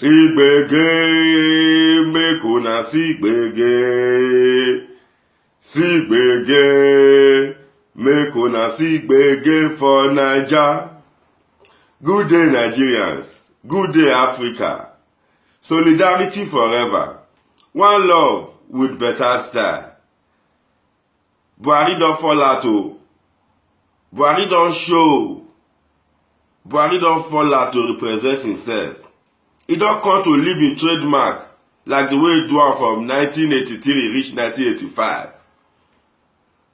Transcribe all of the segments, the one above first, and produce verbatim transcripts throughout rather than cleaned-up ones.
See gbege, make una see gbege. See gbege, make una see gbege for Naija. Good day, Nigerians. Good day, Africa. Solidarity forever. One love with better style. Buhari don fall out o. Buhari don show. Buhari don fall out to represent himself. E don come to leave im trademark, like the way e do am from nineteen eighty-three reach nineteen eighty-five,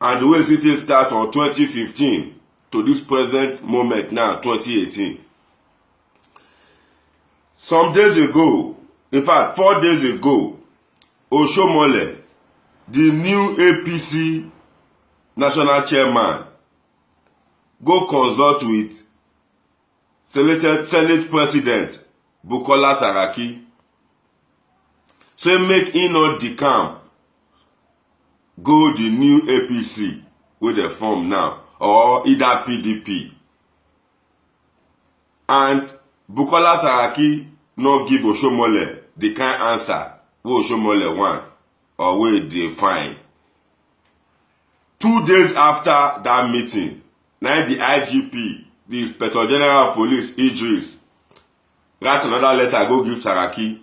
and the way e still start from twenty fifteen to this present moment now, twenty eighteen. Some days ago, in fact, four days ago, Oshomole, the new A P C national chairman, go consult with selected Senate President Bukola Saraki, say make he not decamp go the new A P C wey dey form now, or either P D P. And Bukola Saraki no give Oshomole the kind answer wey Oshomole want or wey e dey find. Two days after that meeting, na the I G P, the Inspector General of Police, Idris, write another letter go give Saraki,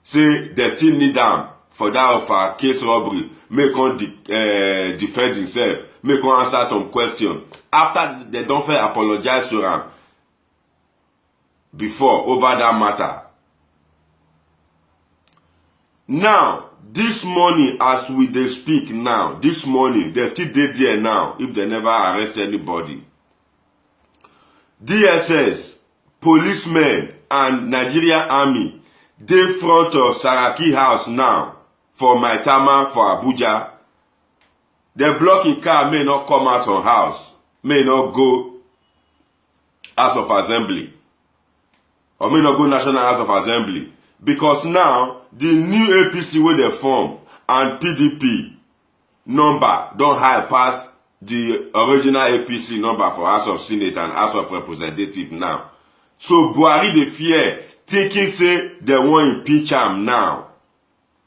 say dem still need am for that of her case robbery, make e come de- eh, defend himself, make e come answer some question. After dem don first apologize to am before over that matter. Now, this morning, as we dey speak now, this morning, dem still dey there now, if dem never arrest anybody. D S S, policemen and Nigeria army dey front of Saraki house now for Maitama for Abuja. Dem block im car, make e no come out from house, make e no go House of Assembly, or make e no go National House of Assembly, because now the new A P C wey dem form and P D P number don high pass the original A P C number for House of Senate and House of Representatives now. So Buhari dey fear, thinking say dem wan impeach am now,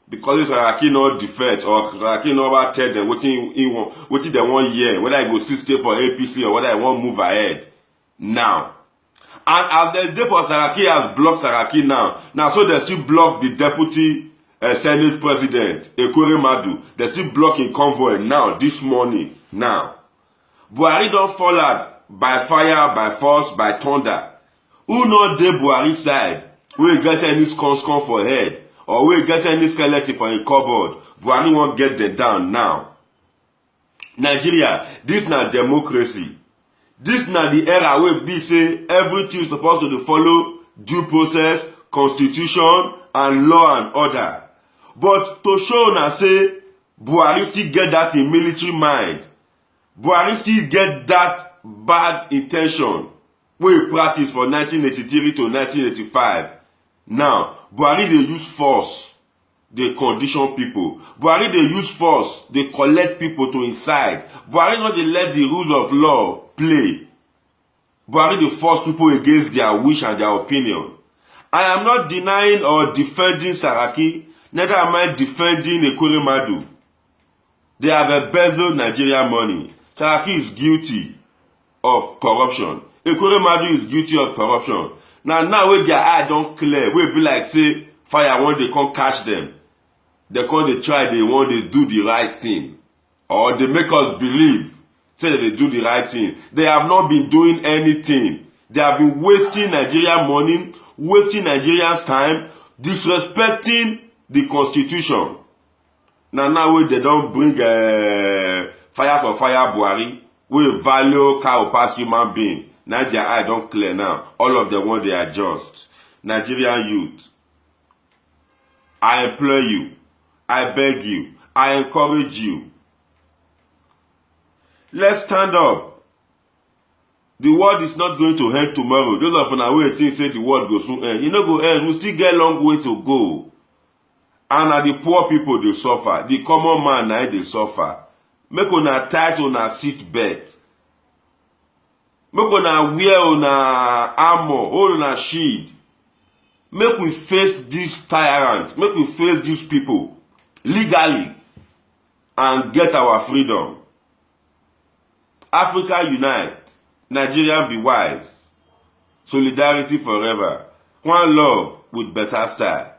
because if Saraki no defect or Saraki no ever tell dem wetin he want, wetin dem wan hear, whether he go still stay for A P C or whether he wan move ahead now. And as dem dey for Saraki, as block Saraki now, na so dem still block the deputy uh, Senate President, Ekweremadu. Dem still block im convoy now, this morning now. Buhari don fall out by fire, by force, by thunder. Who no dey Buhari side, wey get any scon scon for head, or wey get any skeleton for im cupboard? Buhari wan get dem down now. Nigeria, this na democracy. This na the era wey be say everything suppose to dey follow due process, constitution, and law and order. But to show una say Buhari still get that in military mind, Buhari still get that bad intention wey he practice for nineteen eighty-three to nineteen eighty-five. Now, Buhari dey use force dey condition people. Buhari dey use force dey collect people to im side. Buhari no dey let the rules of law play. Buhari dey force people against their wish and their opinion. I am not denying or defending Saraki, neither am I defending Ekweremadu. They have embezzled Nigerian money. Saraki is guilty of corruption. Ekweremadu is guilty of corruption. Na now wey their eye don clear, wey be like say fire wan dey come catch dem, dem come dey try, dey wan dey do the right thing, or dey make us believe say dem dey do the right thing. They have not been doing anything. They have been wasting Nigerian money, wasting Nigerians' time, disrespecting the constitution. Na now wey dem don bring uh, fire for fire Buhari, wey value cow pass human being. Now their eye don clear now. All of them wan dey adjust. Nigerian youth, I implore you, I beg you, I encourage you. Let's stand up. The world is not going to end tomorrow. Those of una wey think say the world go soon end, e no go end. We still get long way to go. And na the poor people dey suffer. The common man na im dey suffer. Make una tight una seat belt. Make una wear una armor, hold una shield. Make we face dis tyrant, make we face dis pipo legally and get our freedom. Africa unite, Nigeria be wise, solidarity forever, one love with better style.